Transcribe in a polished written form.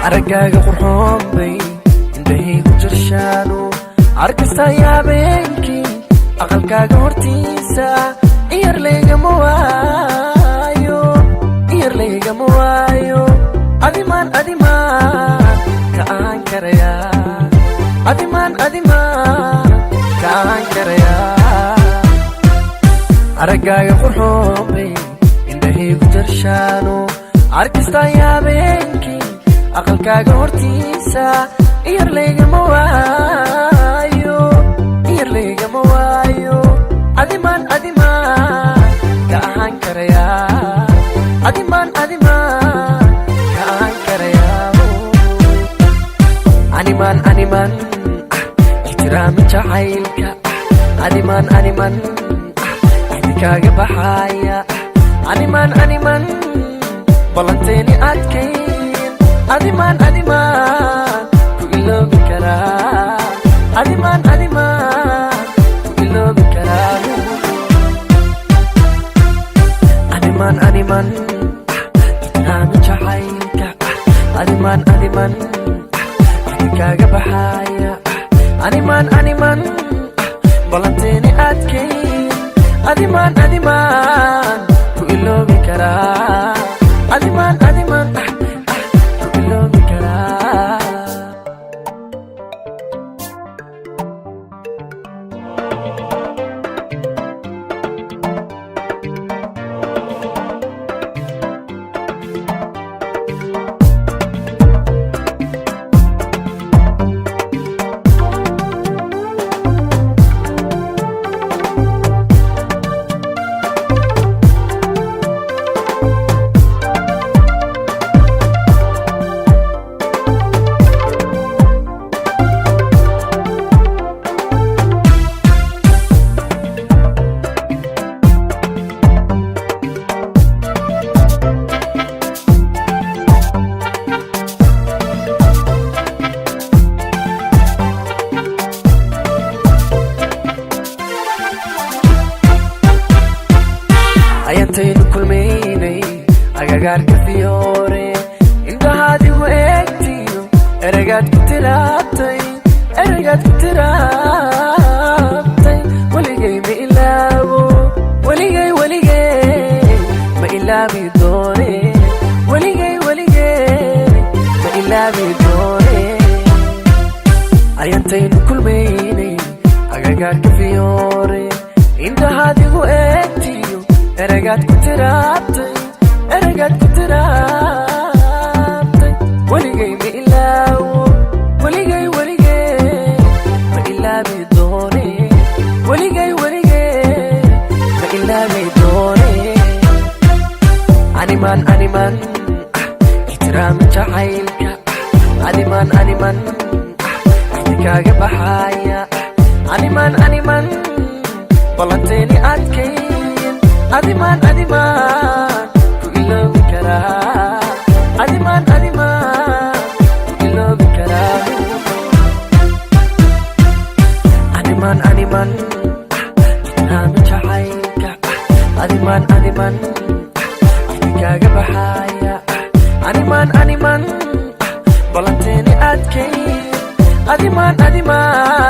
Araggaaga qurxoon bay indhahaygu jarshaano, arkastaa habeenkii aqalkaaga hortiisa. Iyar laygama waayo, iyar laygama waayo. Adimaan, adimaan ka ahaan karayaa, adimaan, adimaan ka ahaan karayaa. Araggaaga qurxoon bay indhahaygu jarshaano, arkastaa habeenkii aqalkaaga hortiisa. Iyar laygama waayo, iyar laygama waayo. Adimaan, adimaan ka ahaan karayaa, adimaan, adimaan ka ahaan karayaa. Animaan, animaan ixtiraami jacaylka, animaan, animaan idinkaaga baxaaya. Animaan, animaan ballanteeni adkayn, adimaan, adimaan ku iloobi karaa, adimaan, adimaan ku iloobi karaa. Animaan, animaan ixtiraami jacaylka, adimaan, adimaan idinkaaga baxaaya. Animaan, animaan ballanteeni adkayn, adimaan, adimaan ku iloobi karaa, adimaan, adimaan ku iloobi karaa. Ayantaynu kulmaynay agagaarka Fiyoore, indhahaadigu eegtiyo ereygaad ku tiraabtay, ereygaad ku tiraabtay. Weligay ma ilaawo, weligay, weligay ma ilaabi doone, weligay, weligay ma ilaabi doone. Ayantaynu kulmaynay agagaarka Fiyoore, indhahaadigu eegtiyo ereygaad ku tiraabtay, ereygaad ku tiraabtay. Weligay ma ilaawo, weligay, weligay ma ilaabi doone, weligay, weligay ma ilaabi doone. Animaan, animaan ixtiraami jacaylka, animaan, animaan idinkaaga baxaaya. Animaan, animaan ballanteeni adkayn, adimaan, adimaan ku iloobi karaa, adimaan, adimaan ku iloobi karaa. Animaan, animaan ixtiraami jacaylka, adimaan, adimaan idinkaaga baxaaya. Animaan, animaan ballanteeni adkayn, adimaan, adimaan.